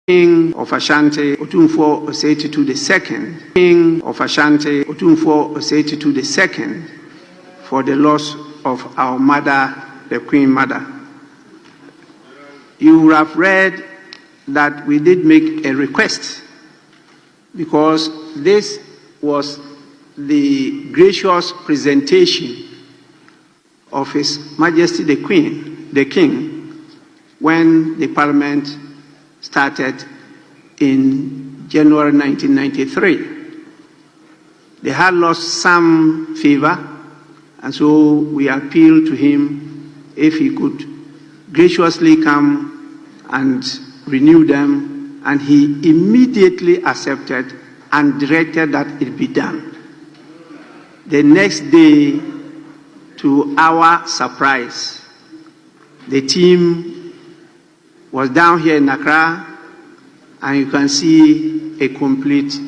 King of Ashanti Otumfuo Osei Tutu II, King of Ashanti Otumfuo Osei Tutu II, for the loss of our mother, the Queen Mother. You would have read that we did make a request because this was the gracious presentation of His Majesty the Queen, the King, when the Parliament started in January 1993. They had lost some favor, and so we appealed to him if he could graciously come and renew them, and he immediately accepted and directed that it be done. The next day, to our surprise, the team was down here in Accra, and you can see a complete,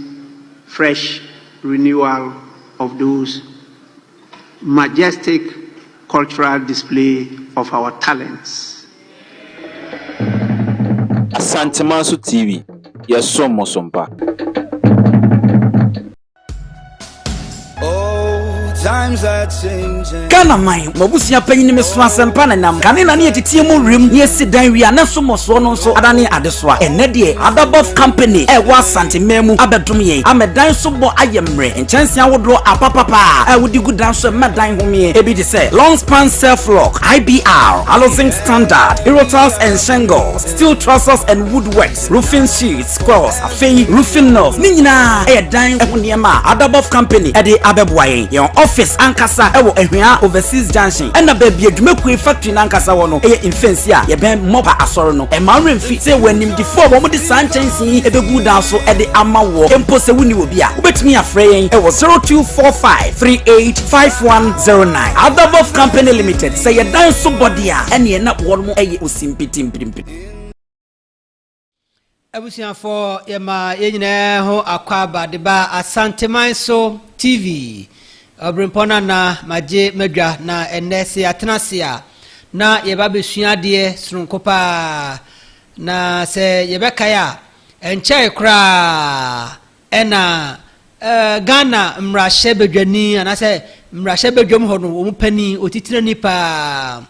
fresh renewal of those majestic cultural display of our talents. Asantemanso TV, yɛsom mo so mpa. Ghana man, m'abusua panyin me so asɛmpa na nam kane na ne yɛteteɛ mu werɛm ne yɛsi dan wie a ne nso mmɔsoɔ no nso adane adesoa. Ɛnnɛ deɛ Adabɔf Company a ɛwɔ Asante man mu abɛdom yɛn ama dan so bɔ ayɛ mmerɛ. Nkyɛnse ahodoɔ apapapa a wode gu dan so ɛma dan homeɛ ebi te sɛ long span self lock, IBR, Alozinc standard, Aerotiles and shingles, steel trusses and woodworks, roofing sheets, coils, afei roofing nails ne nyinaa ɛyɛ dan ho nneɛma a Adabɔf Company ɛde abɛboa yɛn. Yɛn office ankasa ɛwɔ Ahwea Overseas Junction ɛna baabi adwumakue factory no ankasa wɔ no ɛyɛ mfɛnsi a yɛbɛn Mɔpa asɔre no. Ɛma wo werɛ mfi sɛ wɔ animdefoɔ a wɔde saa nkyɛnsee yi ɛbɛgu dan so ɛde ama woɔ. Mpo sɛ wonni wɔ bi a, wobɛtumi afrɛ yɛn ɛwɔ 0245 385109. Adabɔf Company Limited, sɛ yɛ dan so bɔ deɛ a ɛneɛ na wɔn ɛyɛ osimpitimpirimpiri. Abusuafoɔ yɛma yɛn nyinaa ho akwaaba de ba Asanteman so TV. Ɔberempɔn Nana magye madwa na ɛnnɛ sɛ yɛatena ase a na yɛba bɛsua adeɛ sononko paa. Na sɛ yɛbɛkae a ɛnkyɛe koraa ɛna Ghana mmarahyɛ badwani anaasɛ mmarahyɛ badwam hɔ no wɔn panin otitirani paa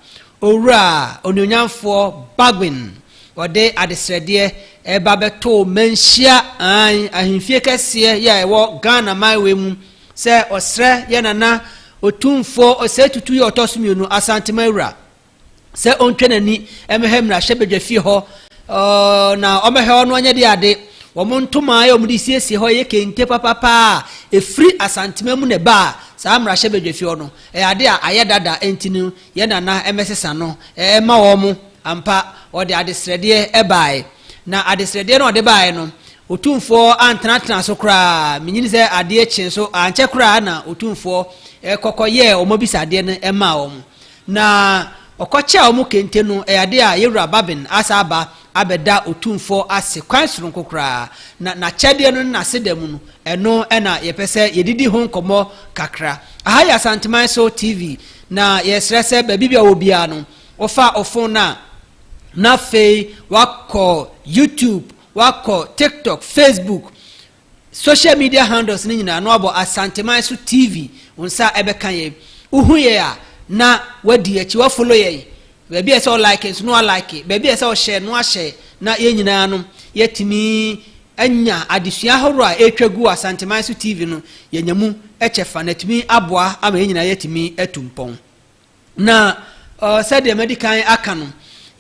Owura Onuonyamfoɔ Bagbin ɔde adesrɛdeɛ ɛba bɛtoo Manhyia ae ahemfie kɛseɛ yɛ a ɛwɔ Ghana man wei mu sɛ ɔsrɛ yɛ nana Otumfoɔ Osei Tutu yɛ ɔtɔ so mmienu Asanteman wura sɛ ɔntwa n'ani mmɛhwɛ mmarahyɛbadwafie hɔ na ɔmmɛhwɛ hɔ no ɔnyɛ de ade. Wɔn ntoma a wɔde siesie hɔ yɛ kente papapa a ɛfiri Asantema mu na ɛbaa saa mmarahyɛbadwafie hɔ no. Ɛyɛ ade a ayɛ dada enti no yɛn nana mmɛsesa no mma wɔn. Ampa, ɔde adesrɛdeɛ baeɛ. Na adesrɛdeɛ no a ɔde baeɛ no, Otumfoɔ antenatena so koraa. Menyini sɛ adeɛ kyee so ankyɛ koraa na Otumfoɔ kɔkɔyɛɛ wɔn abisadeɛ no maa wɔn. Na ɔkɔkyɛɛ wɔn kente no, ɛyɛ adeɛ a yɛn wura Babin asan aba abɛda Otumfoɔ ase kwan sononko koraa. Na n'akyɛdeɛ no ne n'aseda mu no, ɛno na yɛpɛ sɛ yɛdidi ho nkɔmmɔ kakra. Aha yɛ Asanteman so TV, na yɛsrɛ sɛ baabi biara wɔ biara no, wofa wo fon no a, na afei woakɔ YouTube, woakɔ TikTok, Facebook, social media handles no nyinaa na wabɔ Asanteman so TV, wo nsa ɛbɛka yɛn. Wohu yɛn a, na wadi akyi, wafollow yɛn. Baabi a ɛsɛ ɔlike nso na walike, baabi a ɛsɛ ɔhyɛ no ahyɛ, na yɛn nyinaa no yɛatumi anya adesua ahorow a ɛretwa gu wɔ Asanteman so TV no, yɛanya mu kyɛfa na atumi aboa ama yɛn nyinaa yɛatumi atu mpɔn. Na sɛdeɛ madi kan aka no,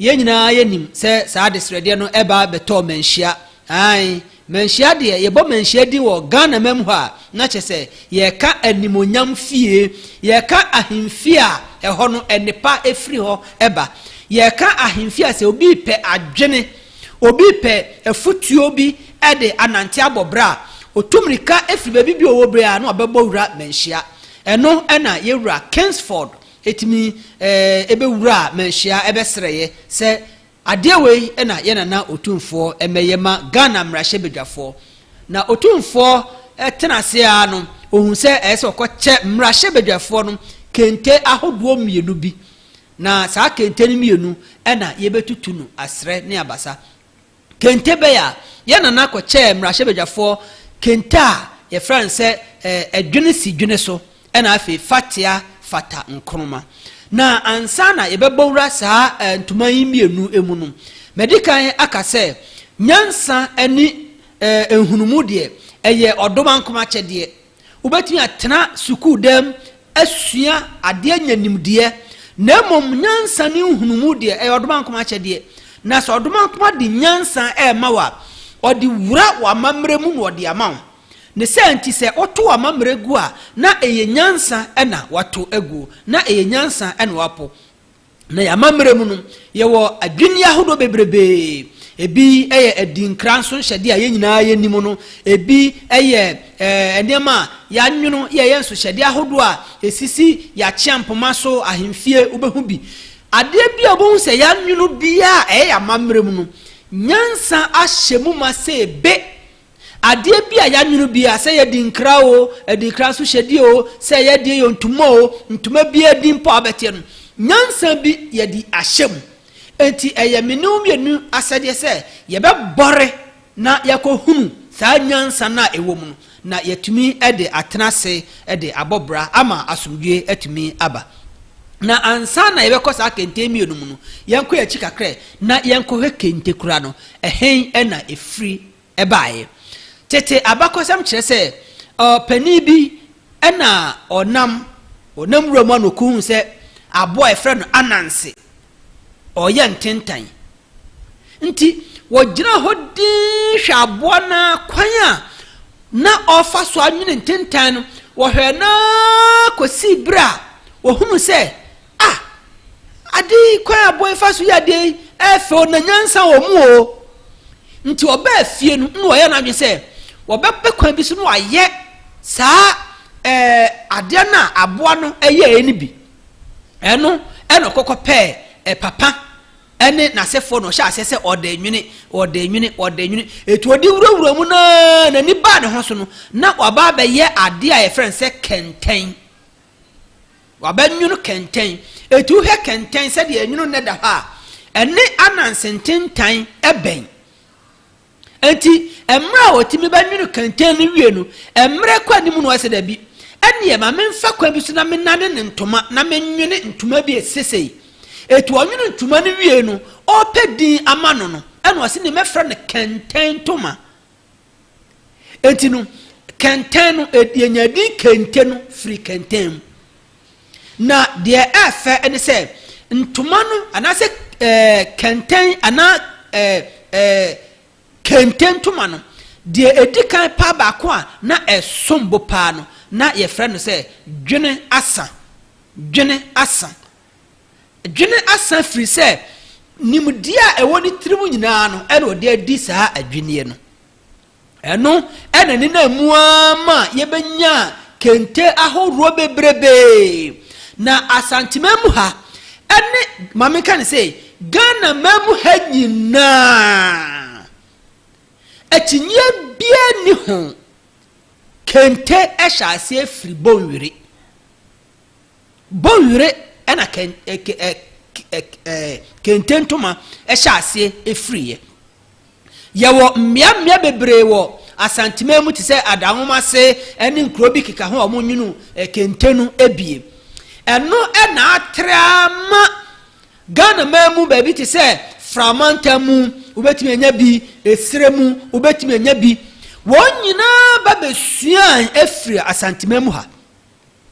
yɛn nyinaa yɛnim sɛ saa adesrɛdeɛ no ɛba bɛtɔɔ Manhyia. Ae, Manhyia deɛ, yɛbɔ Manhyia din wɔ Ghana mam hɔ a, na kyerɛ sɛ yɛreka animuonyam fie, yɛreka ahemfie a ɛhɔ no nnepa firi hɔ ba, yɛreka ahemfie a sɛ obi repɛ adwene, obi repɛ afutuo bi de anante abɔ bra a, ɔtu mmirika firi baabi bi a ɔwɔ biara na wabɛbɔ wura Manhyia. Ɛno na yɛn wura Kingsford tumi bɛwuraa Manhyia bɛsrɛeɛ sɛ adeɛ wei na yɛn nana Otumfoɔ mmɛyɛ ma Ghana mmarahyɛbadwafoɔ. Na Otumfoɔ tena ase ara no, ɔhuu sɛ ɛyɛ sɛ ɔkɔkyɛ mmarahyɛbadwafoɔ no kente ahodoɔ mmienu bi. Na saa kente no mmienu na yɛbɛtutu no asrɛ ne abasa. Kente bɛyɛ a yɛn nana kɔkyɛɛ mmarahyɛbadwafoɔ kente a yɛfrɛ no sɛ ɛdwene si dwene so ɛna afei fatea fata nkroma. Na ansa na yɛbɛbɔ wura saa ntoma yi mmienu mu no, madi kan aka sɛ nyansa ne nhunumu deɛ ɛyɛ ɔdomankoma akyɛdeɛ. Wobɛtumi atena sukuu dam asua adeɛ anya nimdeɛ, na mmom nyansa ne nhunumu deɛ ɛyɛ ɔdomankoma akyɛdeɛ. Na sɛ ɔdomankoma de nyansa ɛrema wo a, ɔde wura w'amammerɛ mu na ɔde ama wo. Ne saa nti sɛ woto w'amammerɛ gu a, na ɛyɛ nyansa na wato aguo, na ɛyɛ nyansa na wapo. Na yɛn amammerɛ mu no, yɛwɔ adwinni ahodoɔ bebrebee. Ebi yɛ adinkra nso nhyɛdeɛ a yɛn nyinaa yɛnim no. Ebi yɛ ɛɛ nneɛma a yɛanwono yɛyɛ nsohyɛdeɛ ahodoɔ a ɛsisi yɛakyea mpoma so, ahemfie, wobɛhu bi. Adeɛ bi a wobɛhu sɛ yɛanwono biara a ɛyɛ yɛn amammerɛ mu no, nyansa ahyɛ mu ma sɛ ebe. Adeɛ bi a yɛanwono biara, sɛ ɛyɛ adinkra o, adinkra nso hyɛdeɛ o, sɛ ɛyɛ deɛ yɛ ntoma o, ntoma biara din mpo a wobɛteɛ no, nyansa bi yɛde ahyɛ mu. Enti ɛyɛ me ne wo mmienu asɛdeɛ sɛ yɛbɛbɔre na yɛakɔhunu saa nyansa no a ɛwɔ mu no, na yɛatumi de atena ase de abɔ bra ama asomdwoeɛ atumi aba. Na ansa na yɛbɛkɔ saa kente mmienu mu no, yɛnkɔ yɛn akyi kakra na yɛnkɔhwɛ kente kura no, ɛhe na ɛfiri baeɛ. Tete abakɔsɛm kyerɛ sɛ ɔpanin bi na ɔnam ɔnam wura mu a na ɔkɔhuu sɛ aboa a yɛfrɛ no ananse ɔreyɛ ntentan. Nti wɔgyina hɔ dinn hwɛ aboa no ara kwan a na ɔrefa so anwene ntentan no, wɔhwɛɛ no ara kɔsii berɛ a wɔhunuu sɛ Ah! Ade yi, kwan a aboa yi fa so yɛ adeɛ yi, ɛyɛ fɛ o, na nyansa wɔ mu o. Nti ɔbaa fie no, na ɔyɛ n'adwene sɛ wɔbɛpɛ kwan bi so na wayɛ saa ɛɛ adeɛ no a aboa no yɛɛ no bi. Ɛno ɛna ɔkɔkɔ pɛɛ papa ɛne n'asefoɔ na ɔhyɛ aseɛ sɛ ɔde nwene, ɔde nwene, ɔde nwene. Etu ɔde wurawura mu naa n'ani baa ne ho so no, na waba abɛyɛ adeɛ a yɛfrɛ no sɛ kɛntɛn. Wɔabɛnwono kɛntɛn. Enti wohwɛ kɛntɛn sɛdeɛ ɛnwono nnɛ da hɔ a, ɛne ananse ntentan bɛn. Enti mmerɛ a wɔtumi bɛnwono kɛntɛn no wie no, mmerɛ kɔ anim no wɔsɛ dabi, ɛnneɛ ma memfa kwan bi so na menane ne ntoma na menwene ntoma bi a ɛte sei. Enti wɔnwono ntoma no wie no, ɔrepɛ din ama no no, ɛna ɔse ne mɛfrɛ no kɛntɛn ntoma. Enti no, kɛntɛn no, yɛnya din kente no firi kɛntɛn mu. Na deɛ ɛfɛ ne sɛ, ntoma no anaasɛ ɛɛ kɛntɛn anaa ɛɛ ɛɛ kente ntoma no, deɛ ɛdi kan paa baako a na ɛsom bo paa no, na yɛfrɛ no sɛ dwene asa. Dwene asa. Dwene asa firi sɛ nimdeɛ a ɛwɔ ne tirim nyinaa no ɛna ɔde adi saa adwinneɛ no. Ɛno ɛna ne nam mu ara ma yɛbɛnya kente ahoroɔ bebrebee. Na Asanteman mu ha ɛne ma menka ne sɛ Ghana man mu ha nyinaa akyinnyeɛ biara nni ho kente hyɛ aseɛ firi Bonwire. Bɔwire na kente ntoma hyɛ aseɛ firiiɛ. Yɛwɔ mmeammea bebree wɔ Asanteman mu te sɛ Adanwomase ne nkuro bi keka ho a wɔnwono kente no bie. Ɛno na atrɛ ara ma Ghana man mu baabi te sɛ Framantam mu, wobɛtumi anya bi, Esire mu, wobɛtumi anya bi. Wɔn nyinaa ba bɛsuaa afiri Asanteman mu ha.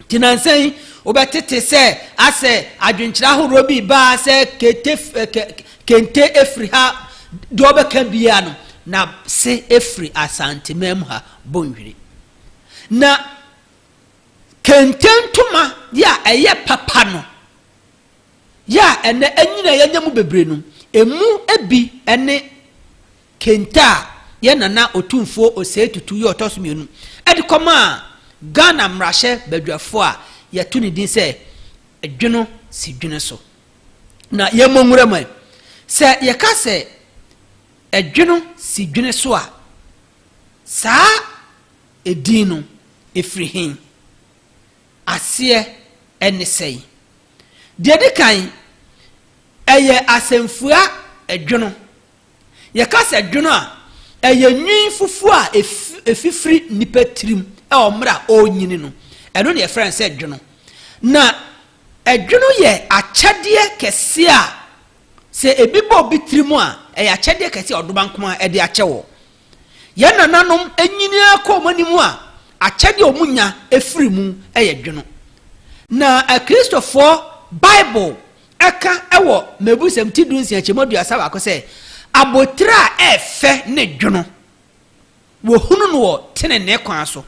Nti nnansa yi, wobɛtete sɛ asɛ adwenkyerɛ ahoroɔ bi reba sɛ kente kente firi ha, deɛ ɔbɛka biara no, na se firi Asanteman mu ha, Bonwire. Na kente ntoma yɛ a ɛyɛ papa no, yɛ a ɛnɛ anyini a yɛanya mu bebree no, emu bi ne Kente a yɛn Nana Otumfoɔ Osei Tutu yɛ ɔtɔ so mmienu de kɔmaa Ghana mmarahyɛ badwafoɔ a yɛto ne din sɛ Dwono si dwene so. Na yɛmmɔ nwura mu ɛ. Sɛ yɛka sɛ Dwono si dwene so a, saa edin no, ɛfiri he? Aseɛ ne sɛn? Deɛ ɛdi kan, ɛyɛ asɛmfua dwono. Yɛka sɛ dwono a, ɛyɛ nwi fufuo a ɛfifiri nnipa tirim wɔ mmerɛ a ɔrenyini no. Ɛno na yɛfrɛ no sɛ dwono. Na ɛdwono yɛ akyɛdeɛ kɛseɛ a sɛ ebi bɔ obi tirim a, ɛyɛ akyɛdeɛ kɛseɛ a Ɔdomankoma de akyɛ wɔ. Yɛn nananom nyini ara kɔ wɔn anim a, akyɛdeɛ a wɔnya firi mu yɛ dwono. Na Akristofoɔ Bible ka wɔ Mmebusɛm ti 16 kyɛmu 31 sɛ, Abotire a ɛyɛ fɛ ne dwono, wɔhunu no wɔ tenenee kwan so.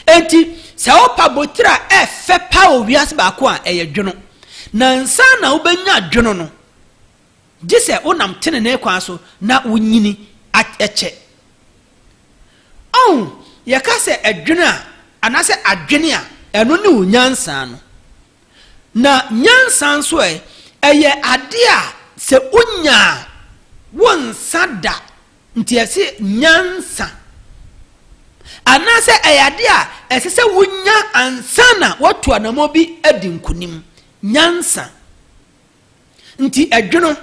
Enti, sɛ wopɛ abotire a ɛyɛ fɛ paa wɔ wiase baako a, ɛyɛ dwono. Na ansa na wobɛnya dwono no, gye sɛ wonam tenenee kwan so na wonyini kyɛ. Ɔn, yɛka sɛ ɛdwene a, anaasɛ adwene a, ɛno ne wo nyansa no. Na nyansa nso ɛ, ɛyɛ ade a sɛ wonya a, wonsa da. Nti yɛse nyansa. Anaasɛ ɛyɛ ade a ɛsɛ sɛ wonya ansa na woatu anammɔn bi adi nkonim. Nyansa. Nti ɛdwono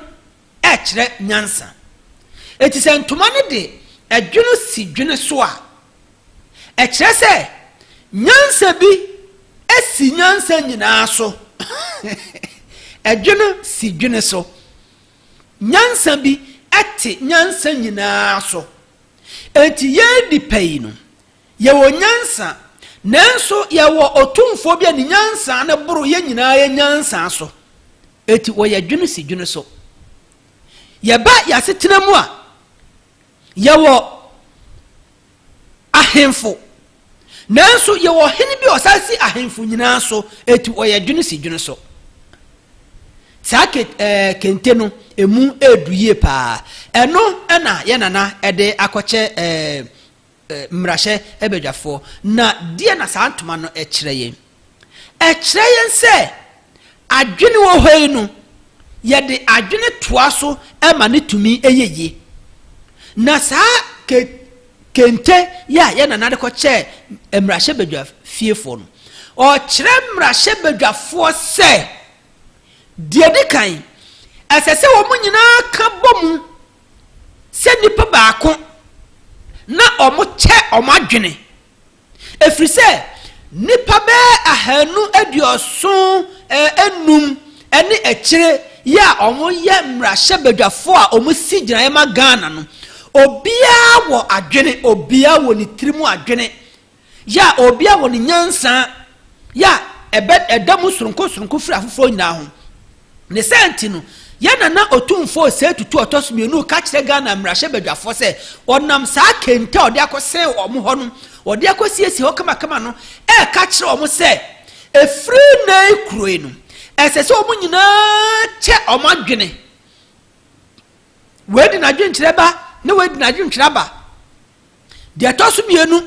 ɛkyerɛ nyansa. Enti sɛ ntoma no de ɛdwono si dwene so a, ɛkyerɛ sɛ nyansa bi si nyansa nyinaa so. Ɛdwono si dwene so. Nyansa bi te nyansa nyinaa so. Enti yɛn nnipa yi no, Yɛwɔ nyansa, nanso yɛwɔ Otumfoɔ bi a ne nyansa no boro yɛn nyinaa yɛn nyansa so. Enti wɔyɛ dwene si dwene so. Yɛba yɛn asetena mu a, yɛwɔ ahemfo, nanso yɛwɔ ɔhene bi a ɔsan si ahemfo nyinaa so. Enti wɔyɛ dwene si dwene so. Saa ke ɛɛ kente no, emu edu yie paa. Ɛno na yɛn nana de akɔkyɛ ɛɛ mmarahyɛ badwafoɔ. Na deɛ na saa ntoma no kyerɛ yɛn? Ɛkyerɛ yɛn sɛ adwene wɔ hɔ yi no, yɛde adwene toa so ma ne tumi yɛ yie. Na saa ke kente yi a yɛn nana de kɔkyɛɛ mmarahyɛ badwa fiefoɔ no, ɔkyerɛ mmarahyɛ badwafoɔ sɛ deɛ di kan, ɛsɛ sɛ wɔn nyinaa ka bɔ mu sɛ nnipa baako na wɔkyɛ wɔn adwene, ɛfiri sɛ nnipa bɛyɛ 275 ne akyire yi a wɔyɛ mmarahyɛbadwafoɔ a wɔsi gyinaeɛ ma Ghana no, obiara wɔ adwene, obiara wɔ ne tiri mu adwene. Yɛ a obiara wɔ ne nyansa yɛ a ɛbɛ ɛda mu soronko soronko firi afoforɔ nyinaa ho. Ne saa nti no, yɛn Nana Otumfoɔ Osei Tutu a ɔtɔ so mmienu reka kyerɛ Ghana mmarahyɛbadwafoɔ sɛ ɔnam saa kente a ɔde akɔsɛn wɔn hɔ no, ɔde akɔsiesie hɔ kamakama no, reka kyerɛ wɔn sɛ ɛfiri nnɛ yi kuro yi no, ɛsɛ sɛ wɔn nyinaa kyɛ wɔn adwene. Wei de n'adwenkyerɛ ba na wei de n'adwenkyerɛ aba. Deɛ ɛtɔ so mmienu,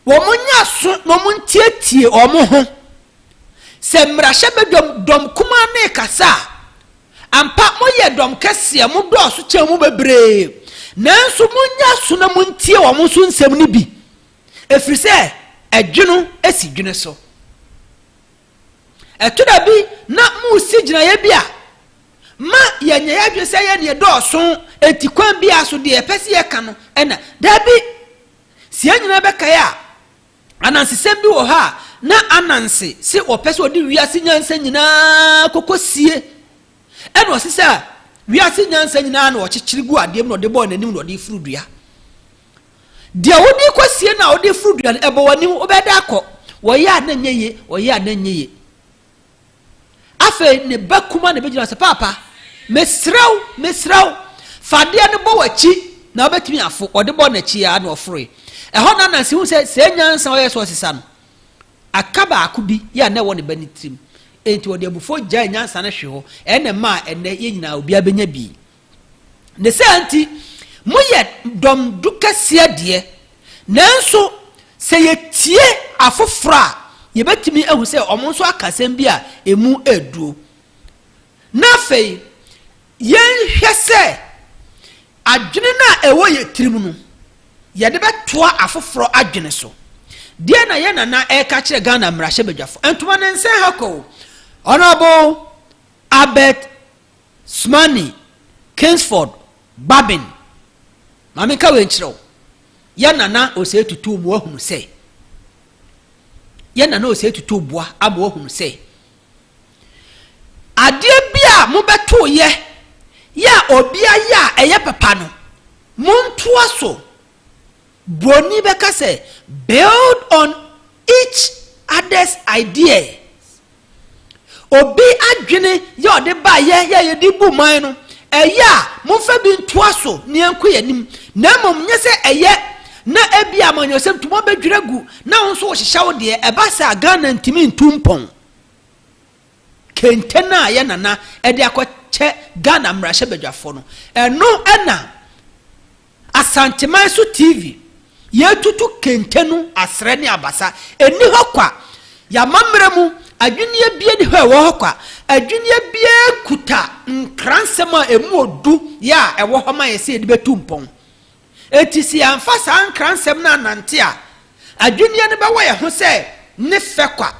wɔnyɛ aso na wɔntietie wɔn ho. Sɛ mmarahyɛbadwam dɔm kumaa no rekasa a, ampa moyɛ dɔm kɛseɛ, modɔɔso kyɛn mu bebree, nanso monyɛ aso na montie wɔn nso nsɛm no bi, ɛfiri sɛ ɛdwono si dwene so. Ɛtɔ da bi na moresi gyinaeɛ bi a, ma yɛnyɛ yɛn adwene sɛ yɛn deɛ dɔɔso, enti kwan biara so deɛ yɛpɛ sɛ yɛka no na. Dabi! Sɛ yɛn nyinaa bɛkae a, anansesɛm bi wɔ hɔ a na Ananse se ɔpɛ sɛ ɔde wiase nyansa nyinaa kɔkɔsie. Ɛna ɔse sɛ wiase nyansa nyinaa na ɔkyekyere gu adeɛ mu na ɔde bɔɔ n'anim na ɔde furu dua. Deɛ wode rekɔsie no a wode reforo dua no, ɛbɔ w'anim, wobɛda akɔ. Wɔyɛ a na ɛnyɛ ye, wɔyɛ a na ɛnyɛ ye. Afei ne ba kuma na ɛbɛgyina sɛ, Paapa, mesrɛ wo, mesrɛ wo, fa adeɛ no bɔ w'akyi na wobɛtumi afo. Ɔde bɔɔ n'akyi ara na ɔforoe. Ɛhɔ na Ananse hu sɛ sɛ nyansa ɔyɛ sɛ ɔsesa no, aka baako bi yɛ a na ɛwɔ ne ba no tirim. Enti ɔde abufuo gyae nyansa no hwe hɔ. Ɛna ɛmaa ɛnnɛ yɛn nyinaa obiara bɛnya bi. Ne saa nti, moyɛ dɔm du kɛseɛ deɛ, nanso sɛ yɛtie afoforɔ a, yɛbɛtumi ahu sɛ wɔn nso aka asɛm bi a ɛmu ɛreduro. Na afei, yɛnhwɛ sɛ adwene no a ɛwɔ yɛn tirim no, yɛde bɛtoa afoforɔ adwene so. Deɛ na yɛn nana ɛreka kyerɛ Ghana mmarahyɛbadwafoɔ, ntoma ne nsɛn ha kɔ o. Honourable Albert Smani Kingsford Bagbin, ma menka wei nkyerɛ wo, yɛ Nana Osei Tutu mu ahunu sɛ, yɛ Nana Osei Tutu boa ama wahunu sɛ, adeɛ bi a mobɛtoyɛ yɛ a obi ayɛ a ɛyɛ papa no, montoa so. Broni bɛka sɛ build on each other's idea. Obi adwene yɛ ɔde ba yɛ yɛ yɛde bu man no, ɛyɛ a momfa bi ntoa so ne yɛnkɔ yɛn anim, na mmom nyɛ sɛ ɛyɛ na ebi amanyɔsɛm tuma bɛdwira gu na wo nso wɔhyehyɛ wo deɛ. Ɛba sɛ a Ghana ntumi ntu mpɔn. Kente no a yɛ nana ɛde akɔkyɛ Ghana mmarahyɛbadwafoɔ no, ɛno ɛna Asanteman so TV yɛtutu kente no asrɛ ne abasa. Ɛnni hɔ kwa. Yɛamammerɛ mu adwinneɛ bia ni hɔ a ɛwɔ hɔ kwa. Adwinneɛ biara kuta nkransɛm a ɛmu odu yɛ a ɛwɔ hɔ ma yɛ sɛ yɛde bɛtu mpɔn. Enti sɛ yɛamfa saa nkransɛm no anante a, adwinneɛ no bɛwɔ yɛn ho sɛ ne fɛ kwa.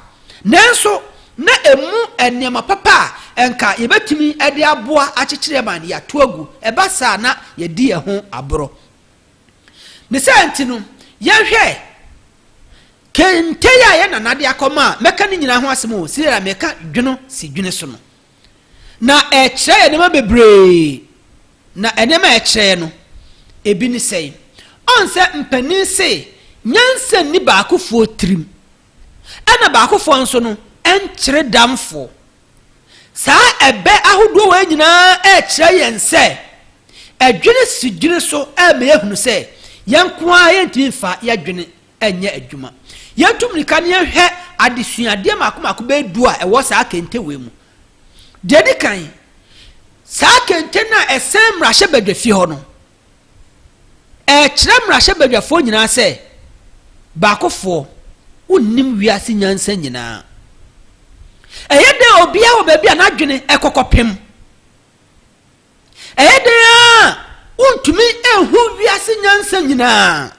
Nanso na ɛmu nneɛma papa a ɛnka yɛbɛtumi de aboa akyekyere yɛn man no, yɛato agu. Ɛba saa a, na yɛdi yɛn ho aborɔ. Ne saa nti no, yɛnhwɛ kente yi a yɛn nana de akɔma a mɛka ne nyinaa ho asɛm o, sɛ meka dwono si dwene so no. Na ɛkyerɛ yɛn nneɛma bebree. Na nneɛma a ɛkyerɛ no, ebi ne sɛn? Ɔn sɛ mpanin se nyansa nni baakofoɔ tirim, ɛna baakofoɔ nso no nkyere damfoɔ. Saa ɛbɛ ahodoɔ wei nyinaa ɛrekyerɛ yɛn sɛ ɛdwene si dwene so ɛrema yɛahunu sɛ yɛn nko ara yɛntumi mfa yɛadwene nyɛ adwuma. Yɛntu mmirika na yɛnhwɛ adesuadeɛ mmaako mmaako bɛyɛ du a ɛwɔ saa kente wei mu. Deɛ ɛdi kan, saa kente no a ɛsɛn mmarahyɛbadwafie hɔ no, ɛrekyerɛ mmarahyɛbadwafoɔ nyinaa sɛ baakofoɔ, wonnim wiase nyansa nyinaa. Ɛyɛ dɛn obiara wɔ baabi a n'adwene ɛkɔkɔpem. Ɛyɛ dɛn a wontumi nhu wiase nyansa nyinaa.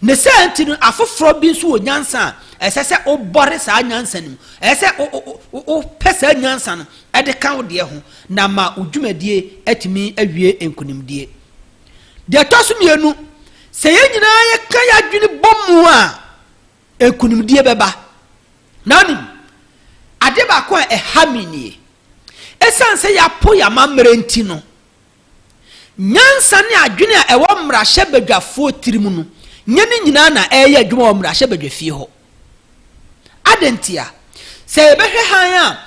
Ne saa nti no, afoforɔ bi nso wɔ nyansa a ɛsɛ sɛ wobɔre saa nyansa no mu. Ɛsɛ sɛ wopɛ saa nyansa no de ka wo deɛ ho na ma wo dwumadie atumi awie nkonimdie. Deɛ ɛtɔ so mmienu, sɛ yɛn nyinaa yɛka yɛn adwene bɔ mu a, nkonimdie bɛba. Na wonim, adeɛ baako a ɛha me nie, ɛsiane sɛ yɛapo yɛn amammerɛ nti no, nyansa ne adwene a ɛwɔ mmarahyɛbadwafoɔ tirim no, nyɛ ne nyinaa na ɛreyɛ adwuma wɔ mmarahyɛbadwafie hɔ. Adɛn ntia? Sɛ yɛbɛhwɛ hann a,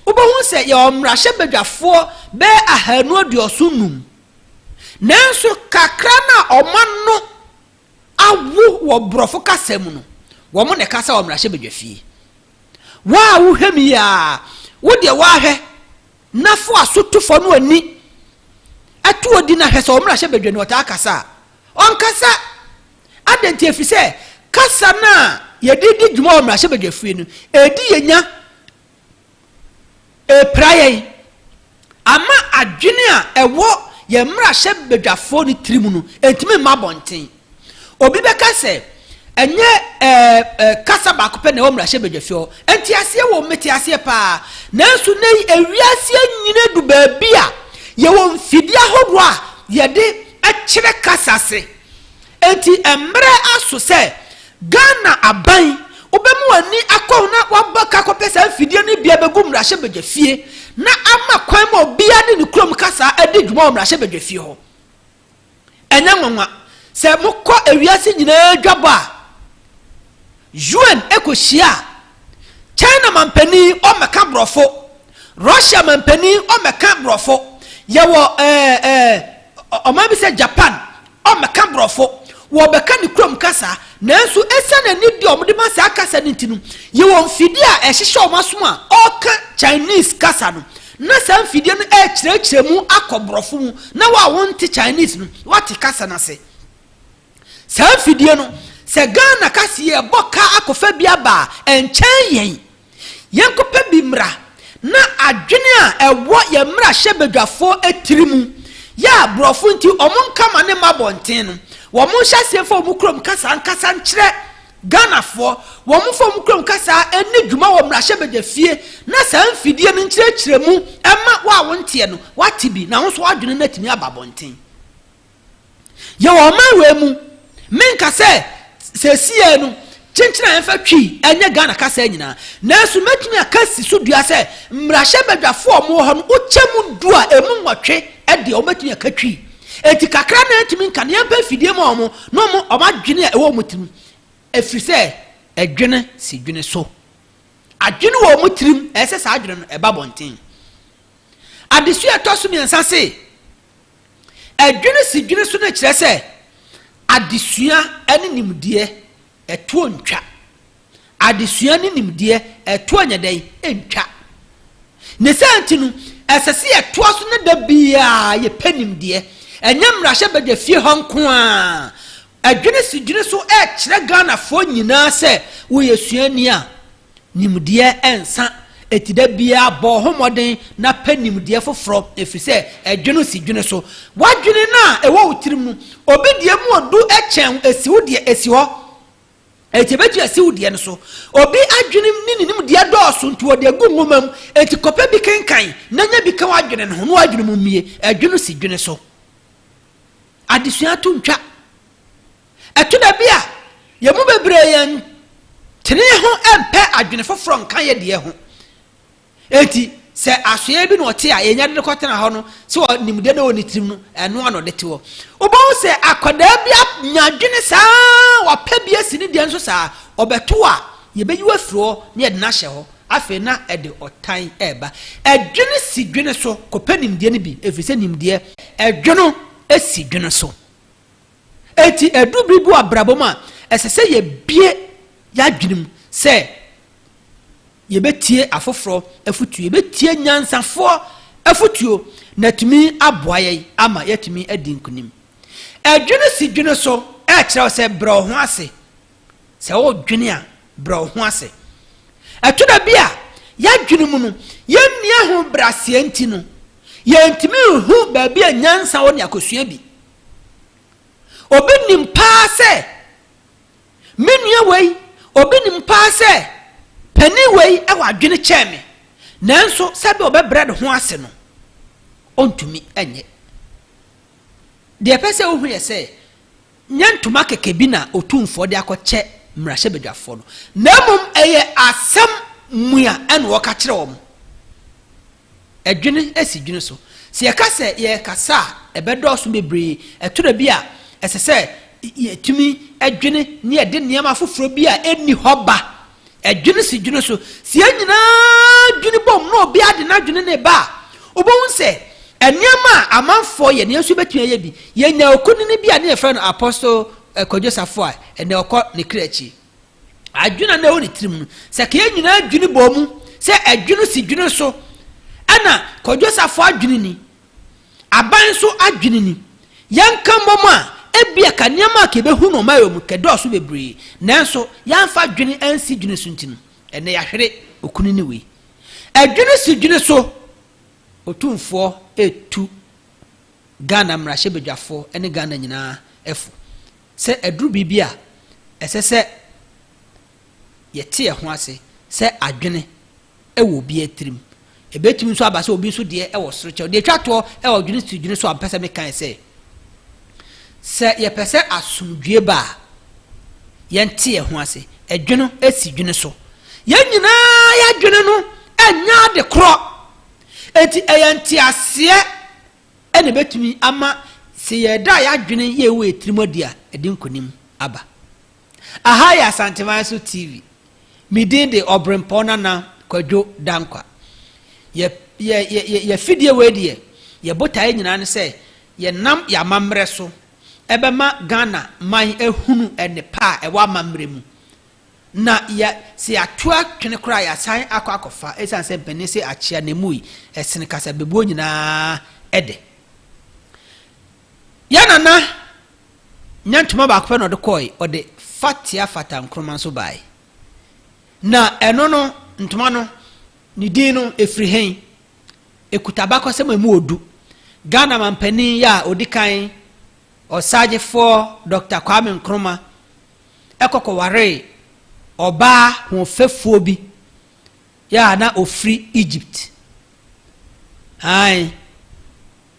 wobɛhu sɛ yɛwɔ mmarahyɛbadwafoɔ bɛyɛ 275. Nanso kakra no a wɔn ano awo wɔ Borɔfo kasa mu no, wɔn na ɛkasa wɔ mmarahyɛbadwafie. Wo a wohwɛ me yi ara, wo deɛ woahwɛ na fo aso to fam no ani to odi na hwɛ sɛ wɔ mmarahyɛbadwani ɔtaa kasa a, ɔnkasa. Adɛn nti? Ɛfiri sɛ kasa no a yɛde di dwuma wɔ mmarahyɛbadwafie no, ɛdi yɛn nya. Ɛrepira yɛn, ama adwene a ɛwɔ yɛn mmarahyɛbadwafoɔ no tirim no ntumi mma abɔnten. Obi bɛka sɛ, ɛnyɛ ɛɛ ɛɛ kasa baako pɛ na ɛwɔ mmarahyɛbadwafie hɔ. Nteaseɛ wɔ mu, mete aseɛ paa. Nanso nnɛ yi, ewiase anyini adu baabi a yɛwɔ mfidie ahodoɔ a yɛde kyerɛ kasa ase. Enti mmerɛ aso sɛ Ghana aban wobɛma w'ani akɔ ho na wabɔ ka akɔpɛ saa mfidie no bi abɛgu mmarahyɛbadwafie na ama kwan ma obiara de ne kurom kasa adi dwuma wɔ mmarahyɛbadwafie hɔ. Ɛnyɛ nwanwa sɛ mokɔ ewiase nyinaa dwabɔ a UN kɔhyia a, China mampanin ɔmmɛka borɔfo, Russia mampanin ɔmmɛka borɔfo, yɛwɔ ɛɛ ɛɛ ɔman bi sɛ Japan ɔmmɛka borɔfo, wɔbɛka ne kurom kasa, nanso esiane anidie a wɔde ma saa kasa no nti no, yɛwɔ mfidie a ɛhyehyɛ wɔn asom a ɔreka Chinese kasa no, na saa mfidie no ɛrekyerɛkyerɛ mu akɔ borɔfo mu, na wo a wonte Chinese no, woate kasa no ase. Saa mfidie no, sɛ Ghana ka se yɛrebɔ ka akɔfa bi aba a, ɛnkyɛn yɛn. Yɛnkɔpɛ bi mmra na adwene a ɛwɔ yɛn mmarahyɛbadwafoɔ tiri mu yɛ a borɔfo nti wɔn nka ma ne mma abɔnten no, wɔn nhyɛ aseɛ mfa wɔn kurom kasa nkasa nkyerɛ. Ghanafoɔ, wɔmfa wɔn kurom kasa nni dwuma wɔ mmarahyɛbadwafie na saa mfidie no nkyerɛkyerɛmu mma wo a wonteɛ no, woate bi na wo nso w'adwene no atumi aba abɔnten. Yɛwɔ ɔman wei mu, menka sɛ seesei no kyenkyen a yɛmfa Twi nyɛ Ghana kasa nyinaa, nanso mɛtumi aka asi so dua sɛ mmarahyɛbadwafoɔ a wɔwɔ hɔ no, wokyɛ mu du a, ɛmu nwɔtwe deɛ wɔbɛtumi aka Twi. Enti kakra na yɛntumi nka no, yɛmpɛ mfidie ma wɔn na wɔn wɔn adwene a ɛwɔ wɔn tirim, ɛfiri sɛ ɛdwene si dwene so. Adwene wɔ wɔn tirim, ɛsɛ sɛ saa adwene no ɛba abɔnten. Adesua a ɛtɔ so mmiɛnsa se, Ɛdwene si dwene so no kyerɛ sɛ adesua ne nimdeɛ, ɛtoɔ ntwa. Adesua ne nimdeɛ, ɛtoɔ nyɛ dɛn? Ɛntwa. Ne saa nti no, ɛsɛ sɛ yɛtoa so na da biara yɛpɛ nimdeɛ. Ɛnyɛ mmarahyɛbadwa fie hɔ nko ara. Ɛdwene si dwene so ɛrekyerɛ Ghanafoɔ nyinaa sɛ woyɛ suani a, Nimdeɛ nsa, enti da biara bɔ wo ho mmɔden na pɛ nimdeɛ foforɔ, ɛfiri sɛ ɛdwene si dwene so. W'adwene no a ɛwɔ wo tirim no, obi deɛ mu ɔdu kyɛn wo, ɛsi wo deɛ, ɛsi hɔ. Enti ɛbɛtumi asi wo deɛ no so. Obi adwene ne ne nimdeɛ dɔɔso nti ɔde agu nwoma mu, enti kɔpɛ bi kenkan na nya bi ka w'adwene no ho na w'adwene mu mmue. Ɛdwene si dwene so. Adesua to ntwa. Ɛto da bi a, yɛn mu bebree yɛntene yɛn ho mpɛ adwene foforɔ nka yɛn deɛ ho. Enti, sɛ asoɛeɛ bi na ɔte a, yɛnya de no kɔtena hɔ no, sɛ ɔnim deɛ na ɛwɔ ne tirim no, ɛno ara na ɔde te hɔ. Wobɛhu sɛ akwadaa bi anya adwene saa, wapɛ bi asi ne deɛ nso saa, ɔbɛto a, yɛbɛyi wo afiri hɔ na yɛde no ahyɛ hɔ. Afei na ɛde ɔtan reba. Ɛdwene si dwene so, kɔpɛ nimdeɛ no bi, ɛfiri sɛ nimdeɛ. Ɛdwene si dwene so. Enti ɛdu bere bi wɔ abrabɔ mu a, ɛsɛ sɛ yebue yɛn adwene mu sɛ yɛbɛtie afoforɔ afotuo, yɛbɛtie nyansafoɔ afotuo na atumi aboa yɛn ama yɛatumi adi nkonim. Ɛdwene si dwene so ɛkyerɛ wo sɛ brɛ wo ho ase. Sɛ wodwene a, brɛ wo ho ase. Ɛto da bi a, yɛadwene mu no, yɛnni ahobrɛaseɛ nti no, yɛntumi nhu baabi a nyansa wɔ ne akosua bi. Obi nim paa sɛ me nua wei, obi nim paa sɛ panin wei wɔ adwene kyɛn me, nanso sɛbe ɔbɛbrɛ ne ho ase no, ɔntumi nyɛ. Deɛ ɛpɛ sɛ wohu yɛ sɛ, nyɛ ntoma kɛkɛ bi na Otumfoɔ de akɔkyɛ mmarahyɛbadwafoɔ no, na mmom ɛyɛ asɛm mua ɛna ɔka kyerɛ wɔn. Ɛdwene si dwene so. Sɛ yɛka sɛ yɛrekasa a, ɛbɛdɔɔso bebree. Ɛtɔ da bi a, ɛsɛ sɛ yɛtumi dwene na yɛde nneɛma foforɔ bi a ɛnni hɔ ba. Ɛdwene si dwene so. Sɛ yɛn nyinaa dwene bom na obiara de n'adwene ne ba a, wobɛhu sɛ nneɛma a amanfoɔ yɛ no, yɛn nso yɛbɛtumi ayɛ bi. Yɛnya okunini bi a ne yɛfrɛ no Apostle Kwadwo Safo a ɛnnɛ ɔkɔ ne kra akyi. Adwene a na ɛwɔ ne tirim no, sɛ ka yɛn nyinaa dwene bɔɔ mu sɛ ɛdwene si dwene so, ɛna Kwadwo Safo adwene ni, aban nso adwene ni. Yɛnka mmom a, ebia ka nneɛma a ka yɛbɛhu no ɔman mu ka ɛdɔɔso bebree, nanso yɛamfa dwene ansi dwene so nti no, ɛnnɛ yɛahwere okunini wei. Ɛdwene si dwene so, Otumfoɔ retu Ghana mmarahyɛbadwafoɔ ne Ghana nyinaa fo. Sɛ ɛduru biribi a, ɛsɛ sɛ yɛte yɛn ho ase sɛ adwene wɔ obiara tirim. Ɛbɛtumi nso aba sɛ obi nso deɛ wɔ soro kyɛw. Deɛ ɛtwa toɔ wɔ dwene si dwene so a mpɛ sɛ meka yɛ sɛ, sɛ yɛpɛ sɛ asomdwoeɛ ba a, yɛnte yɛn ho ase. Ɛdwene si dwene so. Yɛn nyinaa yɛadwene no nyɛ ade korɔ. Enti ɛyɛ nteaseɛ na ebetumi ama sɛ yɛda yɛn adwene yɛ ɛwɔ yɛn tirim adi a, ɛde nkonim aba. Aha yɛ Asanteman so TV. Me din de Ɔbrempɔn Nana Kwadwo Dankwa. Yɛ yɛ yɛ yɛ fidie wei deɛ, yɛ botaeɛ nyinaa ne sɛ yɛnam yɛn amammerɛ so ɛbɛma Ghana man ahunu nnepa a ɛwɔ amammerɛ mu. Na yɛ, sɛ yɛato atwene koraa a, yɛasan akɔ akɔfa, esiane sɛ mpanin se akyea na emui sene kasabebuo nyinaa de. Yɛn nana nya ntoma baako pɛ na ɔde kɔe, ɔde Fatia Fata Nkrumah nso bae. Na ɛno no, ntoma no, ne din no, efiri hen? Ekuta abakɔsɛm a emu wɔ du. Ghana mampanin yɛ a odi kan, Ɔsagyefoɔ Dɔkta Kwame Nkrumah, kɔ kɔwaree. ɔbaa hoɔfɛfoɔ bi yɛ a na ɔfiri Egypt. Ae,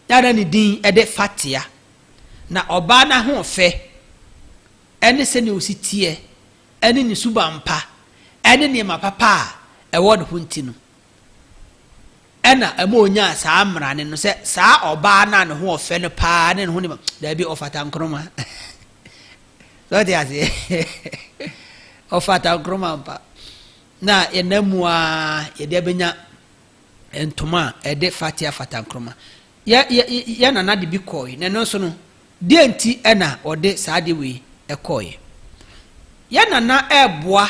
yɛ a na ne din de Fatia. Na ɔbaa no ahoɔfɛ ne sɛnea ɔsi teɛ ne ne suban pa ne nneɛma papa a ɛwɔ ne ho nti no, ɛna ɛma ɔnyaa saa mmarane no sɛ saa ɔbaa no a ne ho ɔfɛ no paa ne ne ho nneɛma daabi ɔfata nkroma sɛ ɔte aseɛ ɔfata nkroma mpa na yɛnam mu a yɛde abɛnya ntoma a ɛde fatia fata nkroma Yɛ, yɛ, yɛ nana de bi kɔɔe, na ɛno nso no, deɛ nti na ɔde saa adeɛ wei kɔɔeɛ? Yɛ nana reboa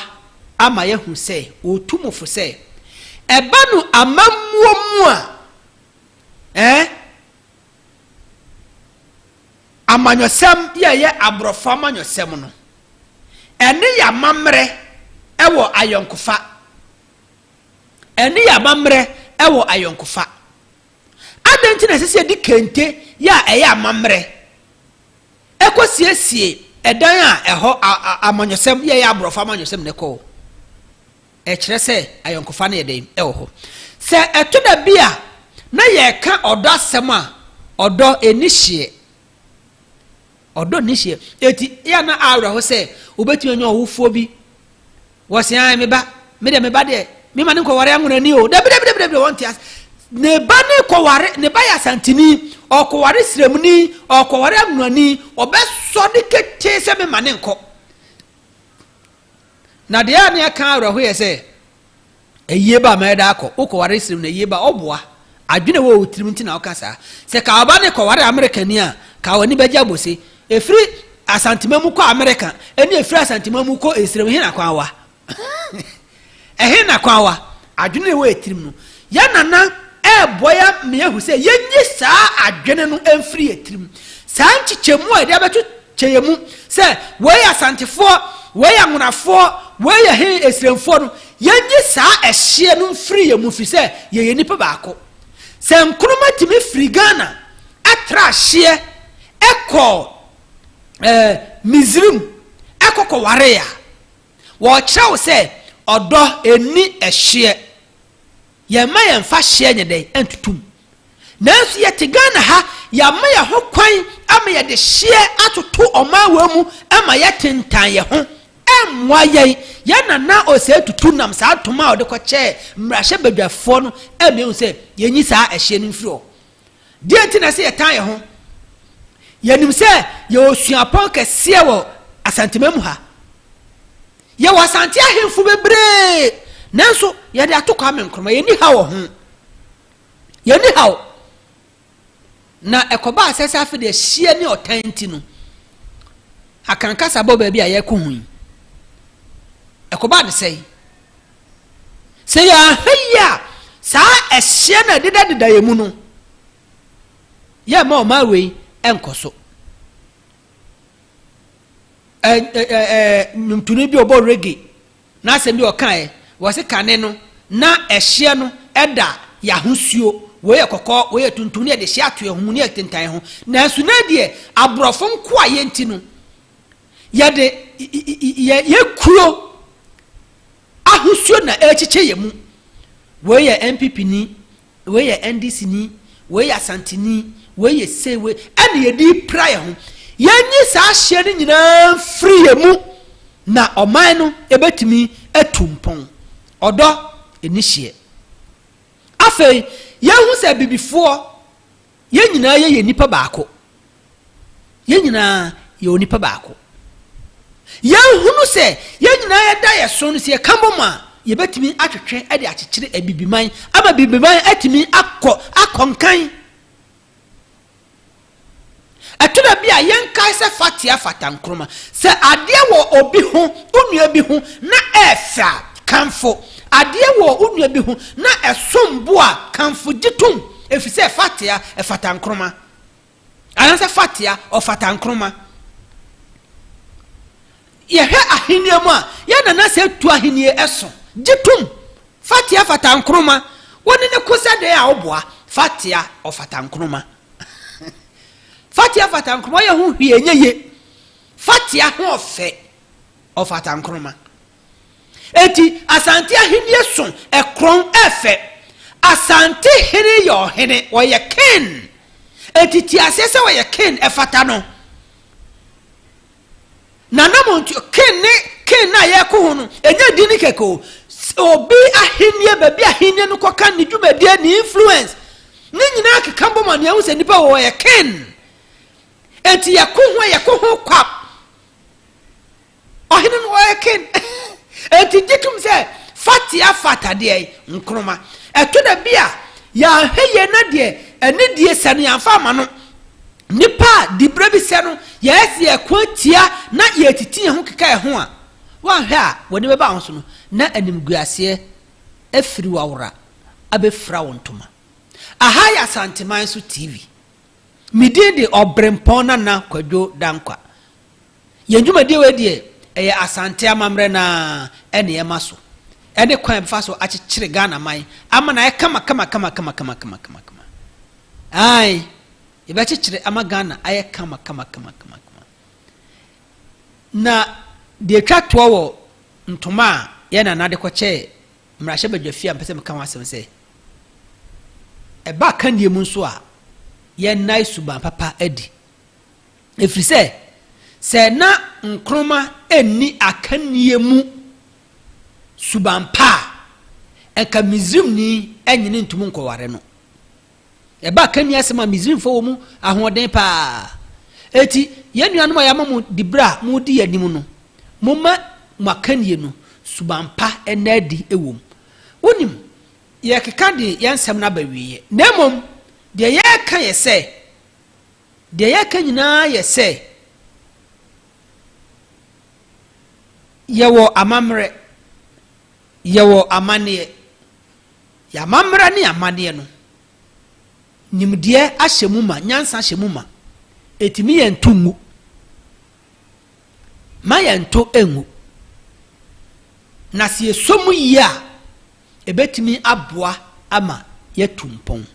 ama yɛahu sɛ, ɔretu mo fo sɛ, ɛba no amammuo mu a, ɛɛ, amanyɔsɛm yɛ ɛyɛ aborɔfo amanyɔsɛm no, ɛne yɛ amammerɛ wɔ ayɔnkofa. Ɛne yɛ amammerɛ wɔ ayɔnkofa. Adɛn nti na ɛsɛ sɛ yɛde kente yɛ a ɛyɛ amammerɛ kɔsiesie ɛdan a ɛhɔ amanyɔsɛm yɛ ɛyɛ aborɔfo amanyɔsɛm na ɛkɔ hɔ? Ɛkyerɛ sɛ ayɔnkofa no yɛ dɛn wɔ hɔ. Sɛ ɛto da bi a na yɛreka ɔdɔ asɛm a, ɔdɔ ɛnni hyeɛ. Ɔdɔ nni hyeɛ. Eti yɛ na awerɛho sɛ wobɛtumi anya ɔwofoɔ bi Wɔse ae me ba, me deɛ me ba deɛ me ma ne nkɔware anwonani o. Dabi dabi dabi dabi wɔnte ase. Ne ba ne kɔware, ne ba yɛ asantini, ɔkɔware sremuni, ɔkɔware anwonani, ɔbɛsɔ ne ketee sɛ me ma ne nkɔ. Na deɛ a ne ɛka awerɛho yɛ sɛ Ayie ba a mɛyɛ daa kɔ. Wo kɔware srem na ayie ba ɔboa. Adwene wɔ wo tirim nti na woka saa. Sɛ ka ɔba no kɔware Amerikani a, ka w'ani bɛgye abose. Ɛfiri Asantema mu kɔ Amerika ɛne ɛfiri Asantema mu kɔ Esrem he na kwan wa? Ɛhe na kwan wa? Adwene wɔ yɛ tirim no, yɛ nana ɛɛboa yɛ ma yɛahu sɛ yɛnyi saa adwene no mfiri yɛ tirim. Saa nkyekyɛmu a yɛde abɛto Kyɛ yɛn mu sɛ wei yɛ Asantefoɔ, wei yɛ Anwonafoɔ, wei yɛ he Esremfoɔ no, yɛnyi saa ɛhyeɛ no mfiri yɛn mu firi sɛ yɛyɛ nnipa baako. Sɛ Nkrumah tumi firi Ghana tra hyeɛ kɔɔ eh, Misrim kɔ kɔwaree a, wɔkyerɛ wo sɛ ɔdɔ ɛnni ɛhyeɛ. Yɛmma yɛmfa hyeɛ nyɛ dɛn ntoto mu. Nanso yɛte Ghana ha, yɛama yɛn ho kwan ama yɛde hyeɛ atoto ɔman wei mu ma yɛtentan yɛn ho. Ɛmmoa yɛn. Yɛn Nana Osei Tutu nam saa ntoma a ɔde kɔkyɛɛ mmarahyɛbadwafoɔ no ma yɛhu sɛ yɛnyi saa ɛhyeɛ no mfiri hɔ. Deɛ nti na ɛsɛ yɛtan yɛn ho? Yɛnim sɛ yɛwɔ suapɔn kɛseɛ wɔ Asanteman mu ha. Yɛwɔ Asante ahemfo bebree, nanso yɛde ato Kwame Nkrumah, yɛnni ha wɔ ho. Yɛnni haw. Na ɛkɔbaa sɛ sɛ afei deɛ hyeɛ ne ɔtan nti no, Akan kasa bɔ baabi a yɛrekɔ ho yi. Ɛkɔbaa ne sɛe. Sɛ yɛanhwɛ yie a, saa ɛhyeɛ no a ɛdedadeda yɛn mu no, yɛmma ɔman wei nkɔ so. Ɛ ɛ ɛ nnwomtoni bi ɔbɔ reggae N'asɛm bi a ɔkaeɛ, wɔse kane no na ɛhyeɛ no da y'ahosuo, wei yɛ kɔkɔɔ, wei yɛ tuntum, ne yɛde hyeɛ ato yɛn ho mu ne yɛtentan yɛn ho. Nanso nnɛ deɛ aborɔfo nkoayɛ nti no, yɛde yɛ yɛ kuro ahosuo na ɛrekyekyɛ yɛn mu. Wei yɛ NPP ni, Wei yɛ NDC ni, wei yɛ Asante ni, wei yɛ sei, wei ɛna yɛde repira yɛn ho. Yɛnyi saa hyeɛ no nyinaa mfiri yɛn mu na ɔman no ɛbɛtumi atu mpɔn. Ɔdɔ ɛni hyeɛ. Afei yɛhu sɛ abibifoɔ yɛn nyinaa yɛyɛ nnipa baako. Yɛn nyinaa yɛ onipa baako. Yɛnhunu sɛ yɛn nyinaa yɛda yɛ so no, sɛ yɛka bom a, yɛbɛtumi atwetwe de akyekyere Abibiman ama Abibiman atumi akɔ akɔ nkan. Ɛtɔ da bi a yɛnkae sɛ fatea fata nkroma. Sɛ adeɛ wɔ obi ho, wo nua bi ho, na ɛɛfɛ a, kamfo. Adeɛ wɔ wo nua bi ho na ɛsom bo a, kamfo gye tom, ɛfiri sɛ fatea ɛfata nkroma. Anaasɛ fatea, ɔfata nkroma. Yɛhwɛ ahenni mu a, yɛn nana sɛ tu ahenni ɛso. Gye tom. Fatea fata nkroma. Wo ne ne ko sɛ dɛn a woboa. Fatea, ɔfata nkroma. Fatea fata nkroma, ɔyɛ ho hwee ɛnyɛ ye. Fatea ho ɔfɛ, ɔfata nkroma. Enti Asante ahennie so, ɛkorɔn, ɛfɛ. Asante hene yɛ ɔhene, ɔyɛ king. Enti te aseɛ sɛ ɔyɛ king, ɛfata no. Nanamontuo, king ne king no a yɛreko ho no, ɛnyɛ din no kɛkɛ o. Obi ahennie, baabi ahennie no kɔka, ne dwumadie, ne influence, ne nyinaa keka bom a, nea ɛhu sɛ nipa wɔ ɔyɛ king. Enti yɛko ho a, yɛko ho kwa. Ɔhene no ɔyɛ king. Enti gye tom sɛ fatea fata deɛ Nkrumah. Ɛto da bi a, yɛanhwɛ yie na deɛ anidie sɛ no yɛamfa ama no. Nnipa a diberɛ bi sɛ no, yɛyɛ sɛ yɛko atia na yɛretiti yɛn ho keka yɛn ho a, woanhwɛ a w'ani bɛba wo ho so no, na animguaseɛ afiri w'awora abɛfira wo ntoma. Aha yɛ Asanteman so TV. Me din de Ɔberempɔn Nana Kwadwo Dankwa. Yɛn dwumadie wei deɛ, ɛyɛ Asante amammerɛ no ara ɛna yɛma so, ɛne kwan a yɛbɛfa so akyekyere Ghana man ama no ayɛ kama kama kama kama kama kama kama kama. Ae, yɛbɛkyekyere ama Ghana ayɛ kama kama kama kama kama. Na deɛ ɛtwa toɔ wɔ ntoma a yɛn nana de kɔkyɛɛ mmarahyɛbadwafie a mpɛ sɛ meka ho asɛm sɛ, ɛba akannie mu nso a, yɛnnae suban papa adi. Ɛfiri sɛ, sɛ na Nkrumah nni akannie mu suban pa a, anka Misrimni nyene ntum nkɔware no. Ɛba akannie asɛm a, Misrimfoɔ wɔ mu ahoɔden paa. Enti, yɛn nuanom a yɛama mo diberɛ a moredi yɛn anim no, momma mo akannie no, suban pa nna adi wɔ mu. Wonim, yɛrekeka de yɛn nsɛm no aba awieeɛ, na mmom deɛ yɛreka yɛ sɛ, Deɛ yɛka nyinaa yɛ sɛ, yɛwɔ amammerɛ, yɛwɔ amanneɛ. Yɛn amammerɛ ne amanneɛ no, nimdeɛ ahyɛ mu ma, nyansa ahyɛ mu ma. Ɛtumi yɛn to ngu. Ma yɛn to ngu. Na sɛ yɛsɔ mu yie a, ɛbɛtumi aboa ama yɛatu mpɔn.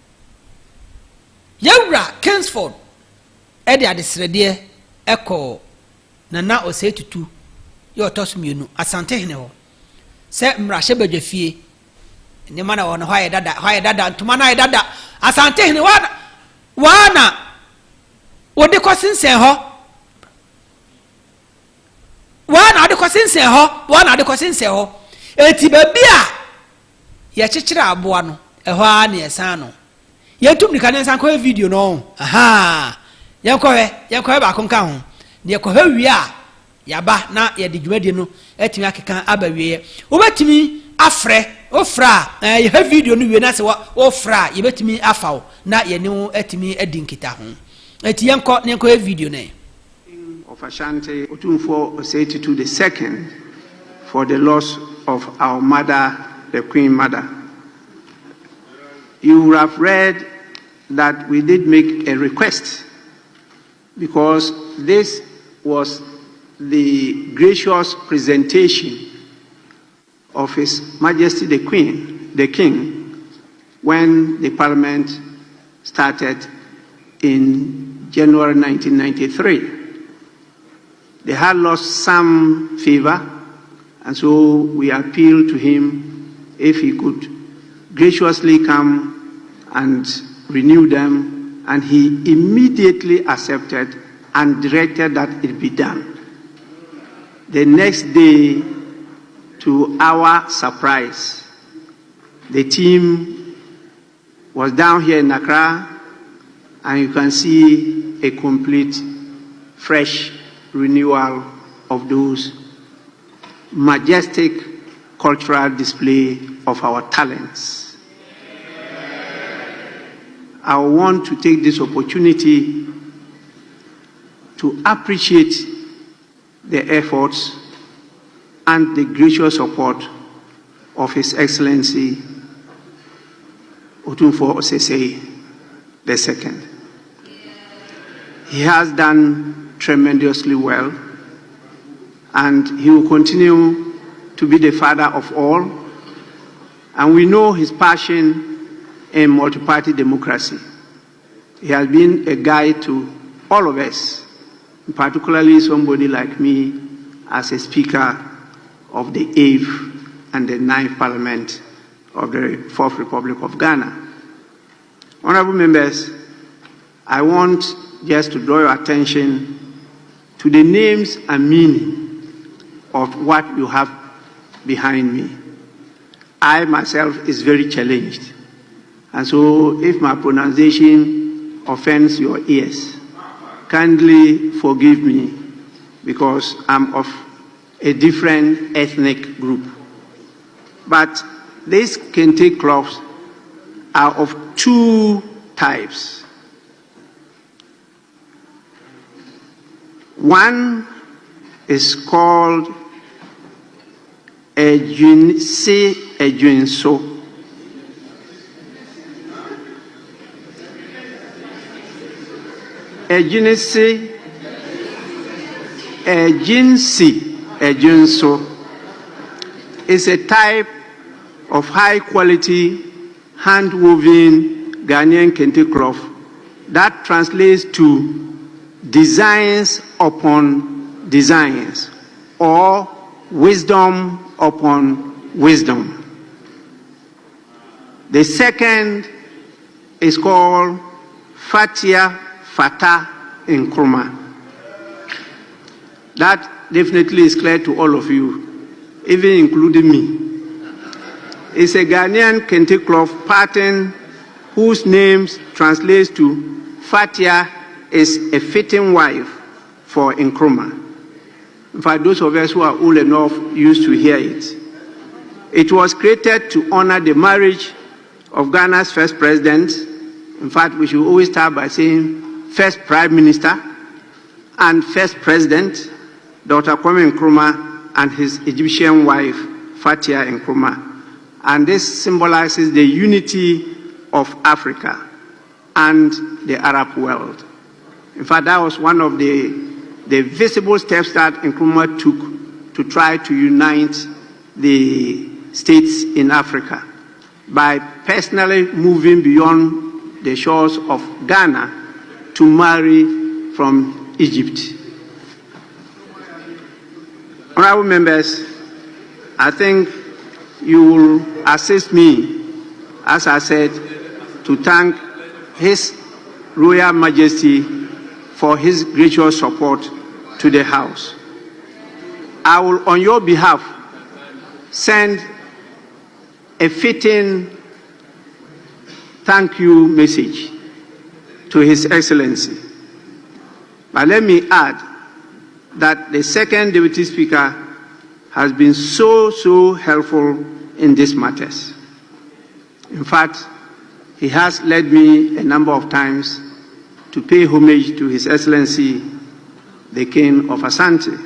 Yɛn Wura Kingsford de adesrɛdeɛ kɔɔ Nana Osei Tutu yɛ ɔtɔ so mmienu, Asantehene hɔ sɛ mmarahyɛbadwafie nneɛma na wɔ no hɔ ayɛ dada, hɔ ayɛ dada, ntoma no ayɛ dada. Asantehene waa na waa na wɔde kɔsensɛn hɔ. Waa na wɔde kɔsensɛn hɔ, waa na wɔde kɔsensɛn hɔ. Eti baabi a yɛkyekyere aboa no, ɛhɔ ara na yɛsan no. Yɛntu mmirika na yɛnsan nkɔhwɛ video no ɔho. Ahaa. Yɛnkɔhwɛ, yɛnkɔhwɛ baako nka ho. Na yɛkɔhwɛ wie a, yɛaba na yɛde dwumadie no atumi akeka aba wieɛ. Wobɛtumi afrɛ, wofrɛ a, ɛɛ yɛhwɛ video no wie na sɛ wofrɛ a, yɛbɛtumi afa wo na yɛne wo atumi adi nkitaho. Enti yɛnkɔ na yɛnkɔhwɛ video no. Of Ashanti Otumfuo Osei Tutu the Second for the loss of our mother, the Queen Mother. You would have read that we did make a request because this was the gracious presentation of His Majesty the Queen, the King, when the Parliament started in January 1993. They had lost some favor, and so we appealed to him if he could graciously come and renew them, and he immediately accepted and directed that it be done. The next day, to our surprise, the team was down here in Accra, and you can see a complete, fresh renewal of those majestic cultural display of our talents. I want to take this opportunity to appreciate the efforts and the gracious support of His Excellency Otumfuo Osei II. He has done tremendously well, and he will continue to be the father of all. And we know his passion in multi-party democracy. He has been a guide to all of us, particularly somebody like me as a speaker of the 8th and the 9th Parliament of the Fourth Republic of Ghana. Honorable members, I want just to draw your attention to the names and meaning of what you have behind me. I myself is very challenged. And so if my pronunciation offends your ears, kindly forgive me because I'm of a different ethnic group. But these kente cloths are of two types. One is called Ejinsi Ejinso. Ejinsi Ejinsi Ejinso is a type of high quality hand woven Ghanaian kente cloth that translates to designs upon designs or wisdom upon wisdom. The second is called Fatia Fata Nkrumah. That definitely is clear to all of you, even including me. It's a Ghanaian kente cloth pattern whose name translates to Fatia is a fitting wife for Nkrumah. In fact, those of us who are old enough used to hear it. It was created to honor the marriage of Ghana's first president. In fact, we should always start by saying first prime minister and first president, Dr. Kwame Nkrumah, and his Egyptian wife, Fatia Nkrumah. And this symbolizes the unity of Africa and the Arab world. In fact, that was one of the, the visible steps that Nkrumah took to try to unite the states in Africa by personally moving beyond the shores of Ghana to marry from Egypt. Honorable members, I think you will assist me, as I said, to thank His Royal Majesty for his gracious support to the House. I will, on your behalf, send a fitting thank you message to His Excellency. But let me add that the second Deputy Speaker has been so, so helpful in these matters. In fact, he has led me a number of times to pay homage to His Excellency, the King of Asante.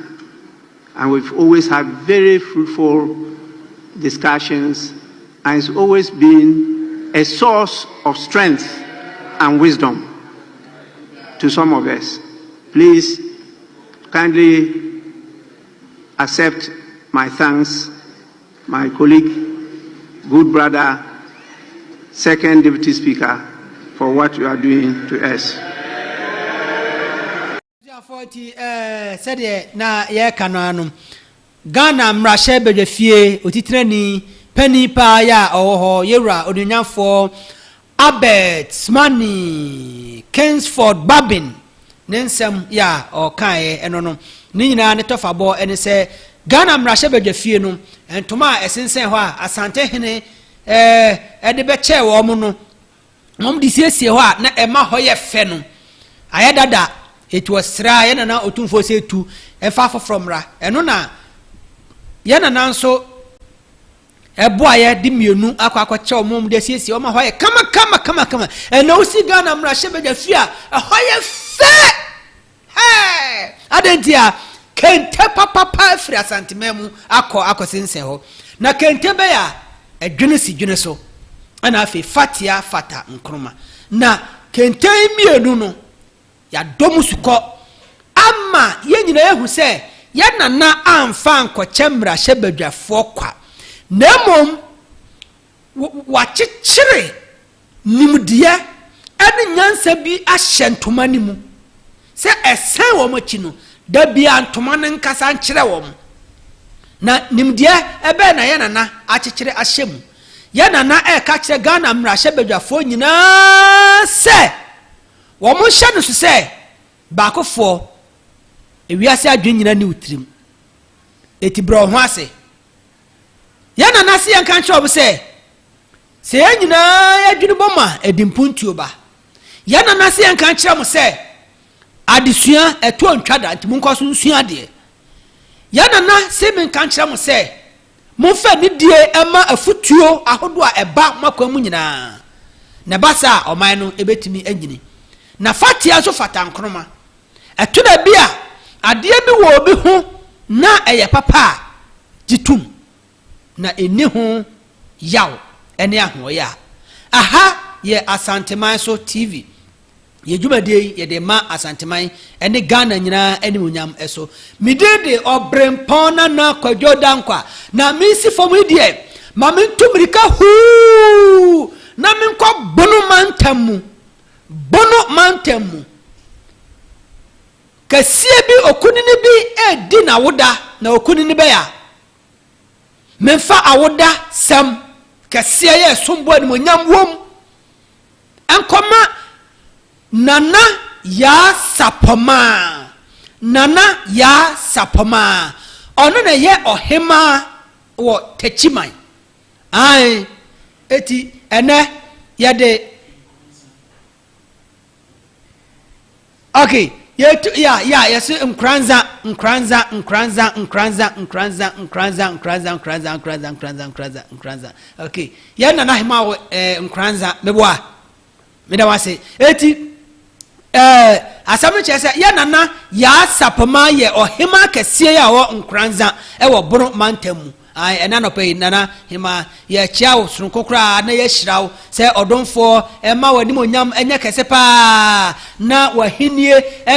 And we've always had very fruitful discussions, and it's always been a source of strength and wisdom to some of us. Please kindly accept my thanks, my colleague, good brother, second Deputy Speaker, for what you are doing to us. Abusuafoɔ nti ɛɛ sɛdeɛ na yɛreka no ara no, Ghana mmarahyɛ badwafie otitenani panin paa yɛ a ɔwɔ hɔ, yɛwura onuonyamfoɔ Albert Smani Kingsford Babin ne nsɛm yɛ a ɔkaeɛ ɛno no, ne nyinaa ne tɔfabɔ ɛne sɛ Ghana mmarahyɛ badwafie no ntoma a ɛsensɛn hɔ a Asantehene ɛɛ ɛde bɛkyɛɛ wɔn no wɔn de siesie hɔ a na ɛma hɔ yɛ fɛ no ayɛ dada etu ɔsra yɛ nana otumfoɔ sɛ etu ɛfa foforɔ mmra ɛno na yɛ nana nso ɛboa yɛ de mmienu akɔ akɔkyɛ wɔn de asiesie wɔn hɔ yɛ kama kama kama kama ɛna osi ghana mmarahyɛ badwa fie a ɛhɔ yɛ fɛ hɛɛ adanti a kente papapa afiri asanteman mu akɔ akɔsensɛn hɔ na kente bɛyɛ a ɛdwene si dwene so ɛna afei fatia fata nkroma na kente mmienu no yɛadɔ mu sukɔ ama yɛn nyinaa ehu sɛ yɛn nana amfa ankɔkyɛ mmarahyɛ badwafoɔ kwa na mmom wakyekyere nimdeɛ ɛne nyansa bi ahyɛ ntoma no mu sɛ ɛsɛn wɔn akyi no da bia ntoma no nkasa nkyerɛ wɔn. Na nimdeɛ bɛn na yɛn nana akyekyere ahyɛ mu? Yɛn nana reka kyerɛ Ghana mmarahyɛbadwafoɔ nyinaa sɛ wɔnhyɛ no so sɛ baakofoɔ, ewiase adwene nyinaa nni wo tirim. Enti brɛ wo ho ase. Yɛn nana se yɛnka nkyerɛ wɔn sɛ, sɛ yɛn nyinaa yɛdwene bom a, ɛde mpuntuo ba. Yɛn nana se yɛnka nkyerɛ mo sɛ, adesua ɛtoɔ ntwa da, nti monkɔ so nsua adeɛ. Yɛn nana se menka nkyerɛ mo sɛ, momfa anidie mma afutuo ahodoɔ a ɛba mo akwan mu nyinaa, na ɛba saa a, ɔman no bɛtumi anyini. Na fateɛ nso fata nkroma. Ɛto da bi a, adeɛ bi wɔ obi ho na ɛyɛ papa a, gye tom, na ɛnni ho yaw ne ahoɔyaa. Aha yɛ Asanteman so TV. Yɛn dwumadie yi yɛde ma Asanteman ne Ghana nyinaa animuonyam so. Me din de Ɔbrempɔn Nana Kwadwo Dankwa, na mesi fam yi deɛ, ma mentu mmirika huu na menkɔ Bono mantam mu. Bono mantam mu. Kɛseɛ bi okunini bi redi n'awoda na okunini bɛyɛ a, memfa awoda sɛm kɛseɛ yɛ ɛsom bo animuonyam wom nkɔma Nana Yaa Sapɔmaa. Nana Yaa Sapɔmaa, ɔno na ɛyɛ ɔhemaa wɔ Takyiman. Ae, eti ɛnɛ yɛde Okay, yɛtu ya ya yɛse nkoranza nkoranza nkoranza nkoranza nkoranza nkoranza nkoranza nkoranza nkoranza nkoranza nkoranza nkoranza. Okay, yɛn nana hema wɔ ɛɛ eh, nkoranza meboa. Meda wase. Eti ɛɛ eh, asɛm no kyerɛ sɛ yɛn nana Yaa Sapoma yɛ ɔhema kɛseɛ yi a ɔwɔ nkoranza ɛwɔ Bono mantam mu. Ae, ɛnnɛ anɔpa yi, Nana Hemaa, yɛkyea wo sononko koraa na yɛahyira wo sɛ ɔdomfoɔ. Mma w'animuonyam nyɛ kɛse paa na w'ahennie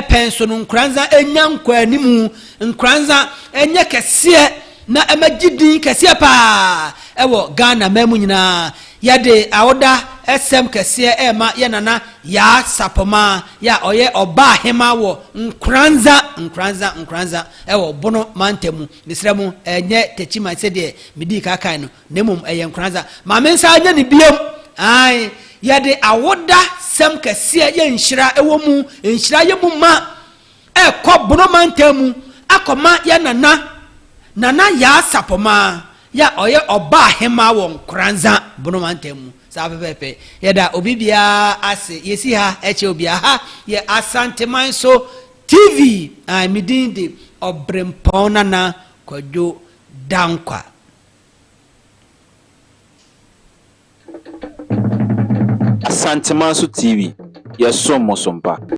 pɛn so no Nkoranza nya nkɔanimu. Nkoranza nyɛ kɛseɛ na ɛmɛgye din kɛseɛ paa wɔ Ghana man mu nyinaa. Yɛde awoda sɛm kɛseɛ rema yɛ Nana Yaa Sapɔmaa yɛ a ɔyɛ ɔbaa hemaa wɔ Nkoranza, Nkoranza, Nkoranza wɔ Bono mantam mu. Mesrɛ mo, ɛnyɛ Techiman sɛdeɛ medii kan kae no, na mmom ɛyɛ Nkoranza. Ma me nsa nyɛ no biom. Aane, yɛde awoda sɛm kɛseɛ yɛ nhyira wɔ mu, nhyira yɛ mu ma, ɛrekɔ Bono mantam mu akɔma yɛn nana, Nana Yaa Sapɔmaa, yɛ a ɔyɛ ɔbaa hemaa wɔ Nkoranza, Bono mantam mu. Saa pɛpɛɛpɛ. Yɛda obi biara ase. Yɛsi ha kyɛ obiara. Ha yɛ Asanteman so TV a me din de Ɔbrempɔn Nana Kwadwo Dankwa. Asantemanso TV, yɛsom mo so mpa.